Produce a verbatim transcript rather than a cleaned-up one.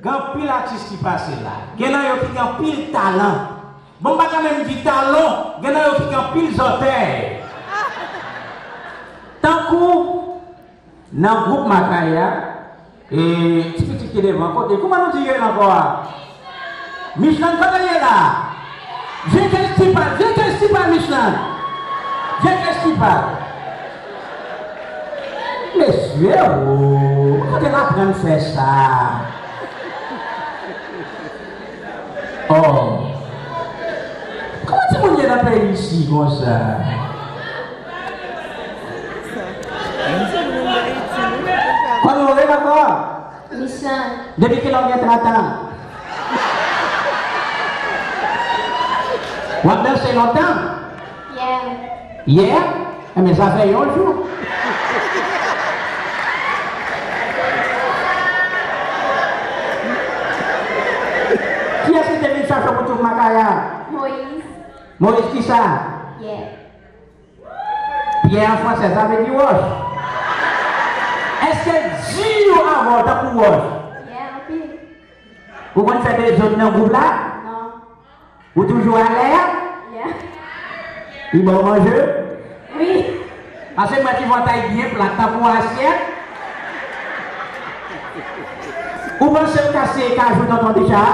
Gen anpil atis ki pase la. Gen nan yo ki gen anpil talan. Bon, m pa ka menm di talon, gen nan yo ki gen anpil zòtèy. Tankou nan gwoup Makaya, e ti pitit ki devan, kote, kouman nou di yo ankò a? Michland, kote l ye la? Vye kèstipal, vye kèstipal, Michland. Vye kèstipal. Mesye, o, kote l aprann fè sa? O. Kòman timoun ye nan peyi isi konsa? Kòman w rele ankò? Michland. Depi kilè w gen trant an? W ap danse lontan? Yè. Yè? Enben, sa fè yon jou. Kiyès ki te vin chache w pou twoup Makaya? Moyiz. Moyiz kisa? Pyè. Pyè an fransè, sa vle di wòch. Èske di yo avè w tankou wòch? Yè, anpil. Ou konn fè dezòd nan gwoup la? Non. Ou toujou alè a? Yè. Li ba w manje? Wi. Pase mwen ti vantay byen plat tankou asyèt. Ou panse l kase kajou tonton Bicha?